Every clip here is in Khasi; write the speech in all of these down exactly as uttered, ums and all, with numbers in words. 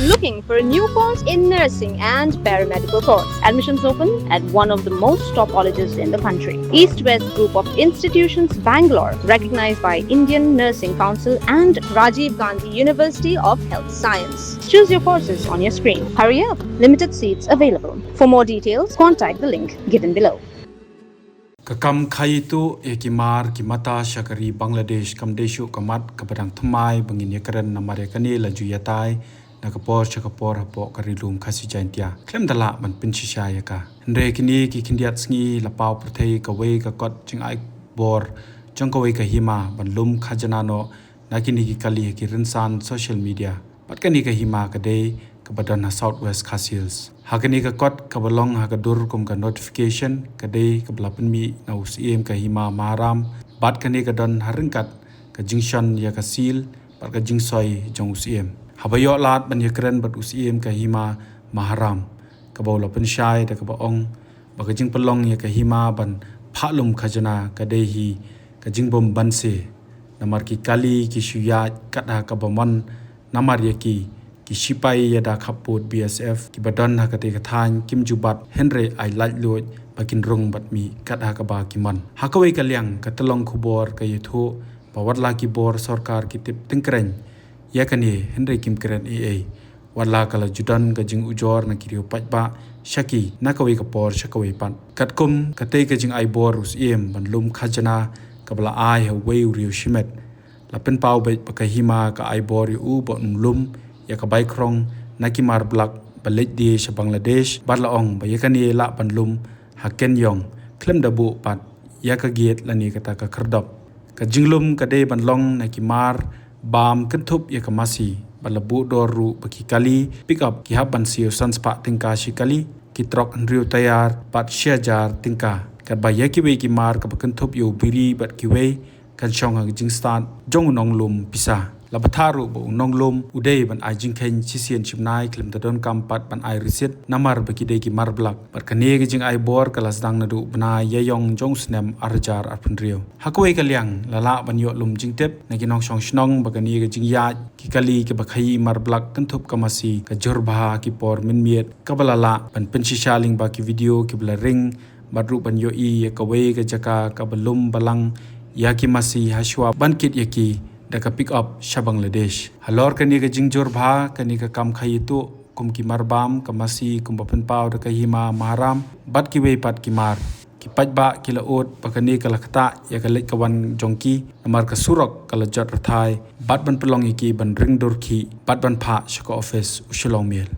Looking for a new course in nursing and paramedical course? Admissions open at one of the most top colleges in the country. East West Group of Institutions, Bangalore, recognized by Indian Nursing Council and Rajiv Gandhi University of Health Science. Choose your courses on your screen. Hurry up, limited seats available. For more details, contact the link given below. Ka kam khaïi tuh ïa ki mar ki mata sha ka ri Bangladesh kam dei shuh ka mat kaba dang thymmai ba ngin ïakren namar ïa kane la ju ïatai na ka por sha ka por hapoh ka ri lum Khasi Jaintia. Khlem da lah ban pynshisha ïa ka. Hynrei kine ki khyndiat sngi la paw pyrthei kawei ka kot jingai bor jong kawei ka hima ban lum khajna noh na kine ki kali ha ki rynsan social media. Bad kane ka hima ka dei kaba don ha South West Khasi Hills. Ha kane ka kot kaba long ha ka dur kum ka notification ka dei kaba la pynmih na u Syiem ka hima Maharam. Bad kane ka don ha ryngkat ka jingshon ïa ka seal bad ka jingsoi jong u Syiem. Haba ïoh lad ban ïakren bad u Syiem ka hima Maharam, kaba u la pynshai da kaba ong ba ka jingpynlong ïa ka hima ban phah lum khajna ka dei hi ka jingbym banse. Namar ki kali ki shu ïaid kat ha kaba mon namar ïa ki, ki shipai ïada khappud B S F kiba don ha katei ka thaiñ kim ju bat hynrei ai laitluid ba kin rung bad mih kat ha kaba ki mon. Ha kawei ka liang ka tyllong khubor ka ïathuh ba wat la ki bor sorkar ki tip tyngkreiñ ïa kane hynrei kim kren ei ei. Wat la ka la ju don ka jingujor na ki riew paidbah sha ki na kawei ka por sha kawei pat. Katkum katei ka jingai bor u Syiem ban lum khajna kaba la ai ha uwei u riew shimet, la pynpaw beit ba ka hima ka ai bor ïa u ba un lum ïa ka bai khrong na ki mar blak ba leit die sha Bangladesh bad la ong ba ïa kane lah ban lum ha Kenyong khlem da buh pat ïa ka gate lane kata ka khyrdop. Ka jinglum ka dei ban long na ki mar bam kynthup ïa ka masi bad la buh dor ruh ba ki kali pickup ki hap ban siew san spah tyngka shi kali, ki trok hynriew taïar bad shi hajar tyngka. Katba ïa kiwei ki mar kaba kynthup ïa u biri bad kiwei kan shong ha ka jingstad jong u nonglum pisa. La batai ruh ba u nonglum u dei ban ai jingkheiñ shisien shibnai khlem da donkam pat ban ai risit namar ba ki dei ki mar blak. Bad kane ka jingai bor ka la sdang naduh bnai Ïaïong jong u snem ar hajar arphew hynriew. Ha kawei ka liang la lah ban ïoh lum jingtip na ki nongshong shnong ba kane ka jingïaid ki kali kiba khaïi mar blak kynthup ka masi ka jur bha ha ki por mynmiet kaba la lah ban pynshisha lyngba ki video kiba la ring bad ruh ban ïohi ïa kawei ka jaka kaba lum balang ïa ki masi hashwa ban kit ïa ki da ka pickup sha Bangladesh. Halor kane ka jingjur bha kane ka kam khaïi tuh kum ki mar bam ka masi kumba pynpaw da ka hima Maharam bad kiwei pat ki mar. Ki paidbah ki la ud ba kane ka la ktah ïa ka leit ka wan jong ki namar ka surok ka la jot rthai bad ban pynlong ïa ki ban ring dur khih bad ban phah sha ka office u Shillong Mail.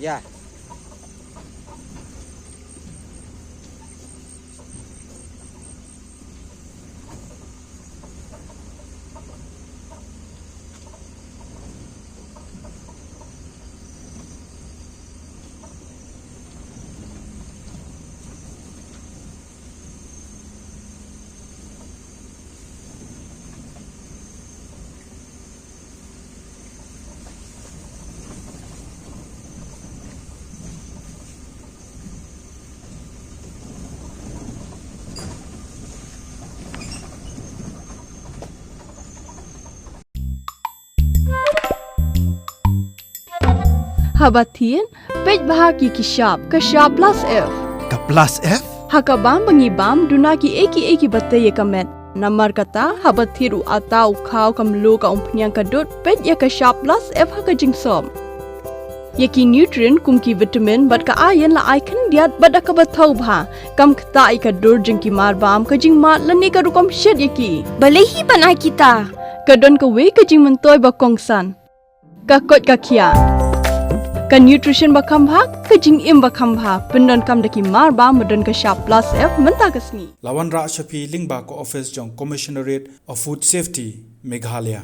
Ya. Haba thied, peit bha ki ki shap, ka shap plus F. Ka plus F? Ha ka bam ba ngi bam, duna ki ei ki ei kiba tei ïa ka met. Namar kata, haba thied u atta u khaw ka mluh ka umphniang ka dud, peit ïa ka shap plus F ha ka jingsop. Ïa ki nutrient kum ki vitamin bad ka iron la ai khyndiat bad da kaba thaw bha. Kam ktah ïa ka dur jong ki mar bam, ka jingmad lane ka rukom shet ïa ki. Balei hi ban ai kita? Ka don kawei ka jingmyntoi ba kongsan. Ka koit ka khiah. Ka nutrition ba kham bha, ka jingim ba kham bha. Pyndonkam da ki mar bam ba don ka shap plus F mynta ka sngi. La wanrah sha phi lyngba ka office jong Commissionerate of Food Safety, Meghalaya.